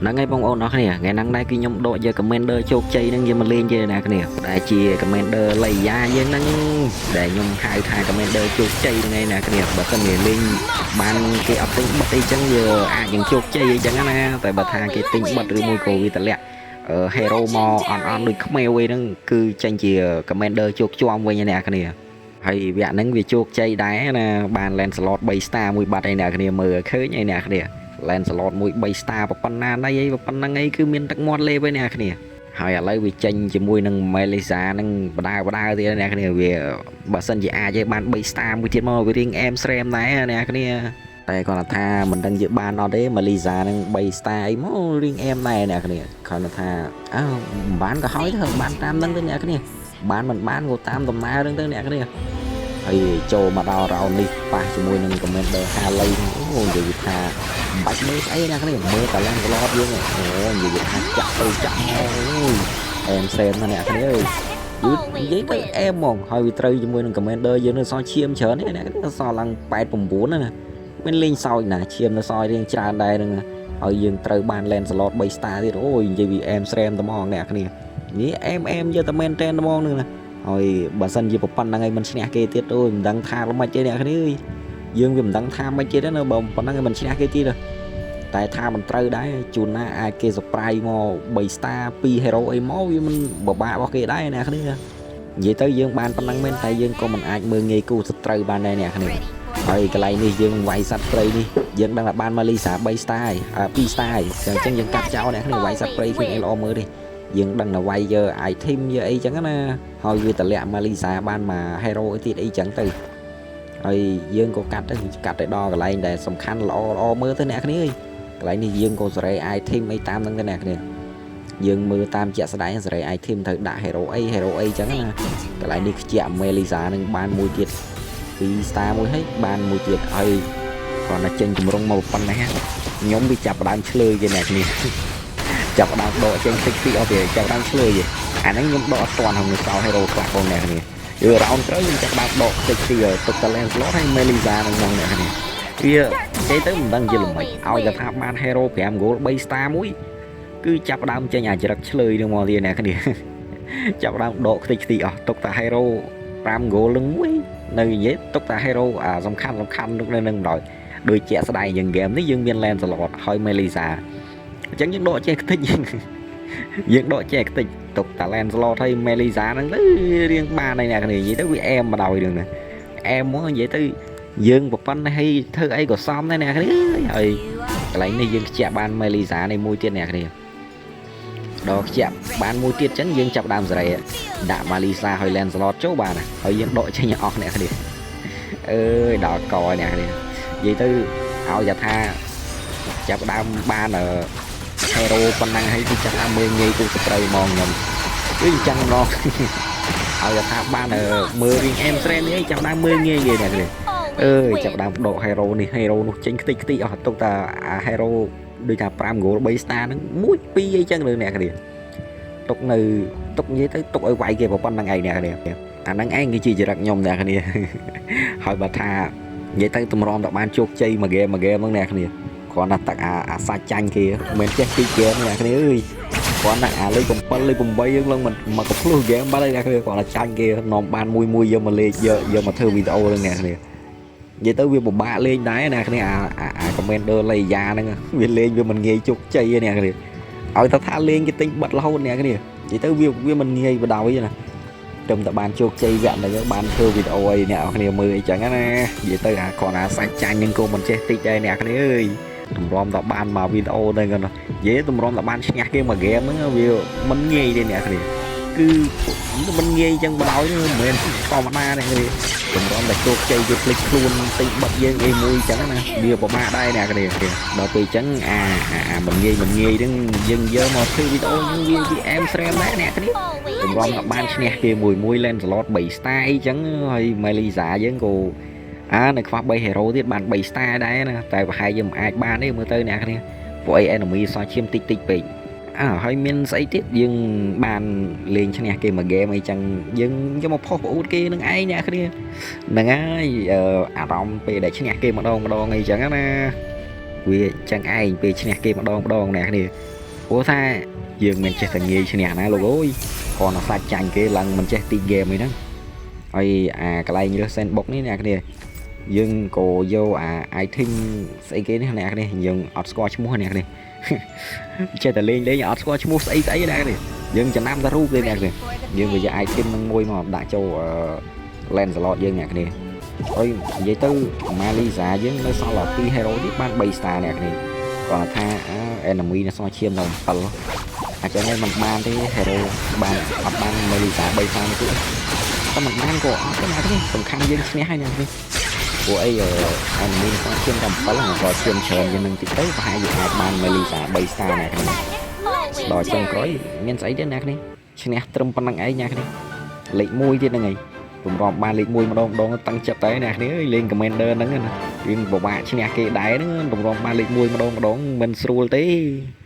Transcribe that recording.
ហ្នឹងហើយបងប្អូនអរគ្នាថ្ងៃហ្នឹងដែរគឺខ្ញុំដកយក Commander ជោគជ័យហ្នឹងយកមកលេងទេណាគ្នាដែលជា Commander លៃយ៉ាយើងហ្នឹងដែលខ្ញុំហៅថា Commander ជោគជ័យហ្នឹងឯងណាគ្នាបើសិនជាលេងបានគេអត់ទិញបិទអីចឹងវាអាចនឹងជោគជ័យអីចឹងណាតែបើថាគេទិញបិទឬមួយក៏វាតម្លាក់អឺ hero មកអន់អន់ដូចខ្មៅអីហ្នឹងគឺចេញជា Commander ជោគជាំវិញណាគ្នាហើយវគ្គហ្នឹងវាជោគជ័យដែរណាបាន Lancelot 3 star មួយបាត់ឯអ្នកគ្នាមើលឃើញឯអ្នកគ្នា Lancelot មួយ3 star ប៉ុណ្ណាណីអីប៉ុណ្ណឹងអីគឺមានទឹកមាត់លេបឯអ្នកគ្នាហើយឥឡូវវាចេញជាមួយនឹង Melissa នឹងបដាបដាទៀតអ្នកគ្នាវាបើសិនជាអាចឲ្យបាន3 star មួយទៀតមកវារៀងអែមស្រែមដែរអ្នកគ្នាតែគាត់ថាមិនដឹងជាបានអត់ទេ Melissa នឹង3 star អីមករៀងអែមដែរអ្នកគ្នាគាត់ថាអើមិនបានក៏ហើយទៅបានតាមនឹងទៅអ្នកគ្នាបានមិនបានក៏តាមដំណើរនឹងទៅអ្នកគ្នាហើយចូលមកដល់ round នេះប៉ះជាមួយនឹង Commander Harley អូនិយាយថាមិនបាច់មើលស្អីណាគ្នាមើលតែ Lancelot យើងអូនិយាយថាចាក់ទៅចាក់មកអូយអែមស្រែមណាស់អ្នកគ្នាអើយយឺនិយាយទៅអែមហ្មងហើយវាត្រូវជាមួយនឹង Commander យើងនៅសល់ឈាមច្រើននេះអ្នកគ្នាសល់ឡើង89ណាមិនលេងសើចណាឈាមនៅសល់រៀងច្រើនដែរហ្នឹងហើយយើងត្រូវបាន Lancelot 3 star ទៀតអូយនិយាយវាអែមស្រែមតែហ្មងអ្នកគ្នានេះអែមអែមយកតែមែនតែនហ្មងហ្នឹងណាហើយបើសិនជាប៉ុណ្្នឹងឯងមិនឈ្នះគេទៀតអូយមិនដឹងថាល្មិចទេអ្នកគ្នាអើយយើងវាមិនដឹងថាម៉េចទៀតណាបើប៉ុណ្្នឹងឯងមិនឈ្នះគេទៀតតែថាមិនត្រូវដែរជួនណាអាចគេ surprise មក3 star 2 hero អីមកវាមិនបបាក់របស់គេដែរអ្នកគ្នានិយាយទៅយើងបានប៉ុណ្្នឹងមែនតែយើងក៏មិនអាចមើងងាយគូសត្រូវបានដែរអ្នកគ្នាហើយកន្លែងនេះយើងវាយសត្វព្រៃនេះយើងដឹងថាបានមកលីសា3 star ហើយ2 star ហើយអញ្ចឹងយើងកាត់ចោលអ្នកគ្នាវាយសត្វព្រៃឃើញអីល្អមើលទេយើងដឹងថាវាយយក item យកអីចឹងណាហើយវាតម្លាក់មកលីសាបានមក hero អីទៀតអីចឹងទៅហើយយើងក៏កាត់ទៅកាត់ទៅដល់កន្លែងដែលសំខាន់ល្អល្អមើលទៅអ្នកគ្នាអើយកន្លែងនេះយើងក៏សេរី item អីតាមហ្នឹងទៅអ្នកគ្នាយើងមើលតាមជាក់ស្ដែងសេរី item ត្រូវដាក់ hero អី hero អីចឹងណាកន្លែងនេះខ្ជាក់ Melissa នឹងបានមួយទៀត2 star មួយហើយបានមួយទៀតហើយគ្រាន់តែចេញទម្រង់មកប៉ុណ្ណេះខ្ញុំវាចាប់ផ្ដើមឆ្លើយគេអ្នកគ្នាចាប់ផ្ដើមដកចេញតិចតិចអស់ពីចាប់ផ្ដើមឆ្លើយអាហ្នឹងខ្ញុំដកអត់ទាន់ក្នុងសល់ hero ខ្លះបងអ្នកគ្នាយល់ round ក្រោយខ្ញុំចាប់ផ្ដើមដកតិចតិចទុកតែ Lancelot ហើយ Melissa ហ្នឹងហ្មងអ្នកគ្នាវានិយាយទៅមិនដឹងជាល្មិចឲ្យតែថាបាន hero 5 gold 3 star មួយគឺចាប់ផ្ដើមចេញអាចរិកឆ្លើយនឹងមកទៀតអ្នកគ្នាចាប់ផ្ដើមដកខ្ទេចខ្ទីអស់ទុកតែ hero 5 gold នឹងមួយនៅនិយាយទុកតែ hero អាសំខាន់សំខាន់នោះនៅនឹងដល់ដូចជាក់ស្ដែងយ៉ាង game នេះយើងមាន Lancelot ហើយ Melissa អញ្ចឹងយើងដកចេះខ្ទេចយើងដកចេះខ្ទេចទុកតា Lancelot ហើយ Melissa ហ្នឹងទៅរៀងបានហើយអ្នកគ្នានិយាយទៅវាអែមមកដល់រឿងហ្នឹងអែមមកនិយាយទៅយើងប្រប៉ុណ្ណេះហើយធ្វើអីក៏សមដែរអ្នកគ្នាហើយកន្លែងនេះយើងខ្ជាក់បាន Melissa នេះមួយទៀតអ្នកគ្នាដល់ខ្ជាក់បានមួយទៀតអញ្ចឹងយើងចាប់ដើមសេរីដាក់ Melissa ហើយ Lancelot ចូលបានហើយយើងដកចេញអស់អ្នកគ្នាអើយដល់កអ្នកគ្នានិយាយទៅឲ្យតែថាចាប់ដើមបាន hero ប៉ុណ្ណឹងហើយគឺចាប់ដើមមើលងាយគូសត្រូវហ្មងខ្ញុំគឺអញ្ចឹងម្ដងឲ្យតែថាបានមើលរៀងអែមស្រែននេះចាប់ដើមមើលងាយគេអ្នកគ្នាអើយចាប់ដើមដក hero នេះ hero នោះចេញខ្ទេចខ្ទីអស់ទុកតែអា hero ដូចថា5 gold 3 star ហ្នឹង1 2អីចឹងលើអ្នកគ្នាទុកនៅទុកនិយាយទៅទុកឲ្យវាយគេប៉ុណ្្នឹងឯងអ្នកគ្នាអាហ្នឹងឯងគឺជាចរិតខ្ញុំអ្នកគ្នាហើយបើថានិយាយទៅតម្រាំតែបានជោគជ័យមួយហ្គេមមួយហ្គេមហ្នឹងអ្នកគ្នាគ្រាន់តែទឹកអាអាសាច់ចាញ់គេមិនចេះពីហ្គេមអ្នកគ្នាអើយគ្រាន់តែអាលេខ7លេខ8យើងឡើងមកកភ្លុះហ្គេមបាត់ហើយអ្នកគ្នាគ្រាន់តែចាញ់គេនាំបានមួយមួយយកមកលេខយកយកមកធ្វើវីដេអូហ្នឹងអ្នកគ្នានិយាយទៅវាពិបាកលេងដែរអ្នកគ្នាអាអា Commander លេយ៉ាហ្នឹងវាលេងវាមិនងាយជោគជ័យទេអ្នកគ្នាឲ្យតែថាលេងគេទិញបិទរហូតអ្នកគ្នានិយាយទៅវាវាមិនងាយបដ ாய் ណាត្រឹមតែបានជោគជ័យវគ្គហ្នឹងបានធ្វើវីដេអូអីអ្នកគ្នាមើលអីចឹងណានិយាយទៅអាគ្រាន់តែសាច់ចាញ់ហ្នឹងក៏មិនចេះតិចដែរអ្នកគ្នាអើយតម្រាំតែបានមកវីដេអូហ្នឹងនិយាយតម្រាំតែបានឈ្នះគេមួយហ្គេមហ្នឹងវាមិនងាយទេអ្នកគ្នាគឺមិនងាយចឹងបដ ாய் មិនមែនធម្មតាទេគ្នាតម្រាំតែជោគជ័យគេភ្លេចខ្លួនទិញបិទយើងអីមួយចឹងណាវាពិបាកដែរអ្នកគ្នាដល់ពេលចឹងអាអាមិនងាយមិនងាយហ្នឹងយើងយកមកធ្វើវីដេអូហ្នឹងវាវាអែមស្រែមដែរអ្នកគ្នាតម្រាំតែបានឈ្នះគេមួយមួយ Lancelot 3 star អីចឹងហើយ Melissa យើងក៏អានៅខ្វះ3 hero ទៀតបាន3 star ដែរណាតែប្រហែលយើងមិនអាចបានទេមើលទៅអ្នកគ្នាពួកអី enemy សល់ឈាមតិចតិចពេកអើហើយមានស្អីទៀតយើងបានលេងឈ្នះគេមួយហ្គេមអីចឹងយើងយកមកផុសប្អូនគេនឹងឯងអ្នកគ្នាហ្នឹងហើយអារម្មណ៍ពេលដែលឈ្នះគេម្ដងម្ដងអីចឹងណា។ វាចឹងឯងពេលឈ្នះគេម្ដងម្ដងអ្នកគ្នាព្រោះថាយើងមិនចេះតែងាយឈ្នះណាលោកអើយគ្រាន់តែសាច់ចាញ់គេឡើងមិនចេះទីហ្គេមអីហ្នឹងហើយអាកន្លែងរើស sandbox នេះអ្នកគ្នាយើងក៏យកអា item ស្អីគេនេះអ្នកគ្នាយើងអត់ស្គាល់ឈ្មោះអ្នកគ្នា ចេះតែលេងលេងអត់ស្គាល់ឈ្មោះស្អីស្អីអ្នកគ្នាយើងចំណាំតែរូបទេអ្នកគ្នាយើងវាយក item នឹងមួយមកដាក់ចូលអឺ Lancelot យើងអ្នកគ្នាហើយនិយាយទៅ Melissa យើងនៅសល់តែ2 hero ទៀតបាន3 star អ្នកគ្នាគាត់ថា enemy នៅសល់ឈាមដល់7អញ្ចឹងឯងមិនបានទេ hero បានអត់បាន Melissa 3 star នេះទៀតតែមិនបានក៏អត់ទេអ្នកគ្នាសំខាន់យើងឈ្នះហើយអ្នកគ្នាព្រោះអី enemy នៅសល់ឈាមដល់7ហ្នឹងក៏ឈាមច្រើនជាងនឹងតិចទៅប្រហែលជាអាចបាន Melissa 3 star អ្នកគ្នាដល់ចុងក្រោយមានស្អីទេអ្នកគ្នាឈ្នះត្រឹមប៉ុណ្្នឹងឯងអ្នកគ្នាលេខ1ទៀតហ្នឹងឯងទម្រាំបានលេខ1ម្ដងម្ដងតាំងចិត្តតែអ្នកគ្នាអើយលេង Commander ហ្នឹងណាយើងពិបាកឈ្នះគេដែរហ្នឹងទម្រាំបានលេខ1ម្ដងម្ដងមិនស្រួលទេ។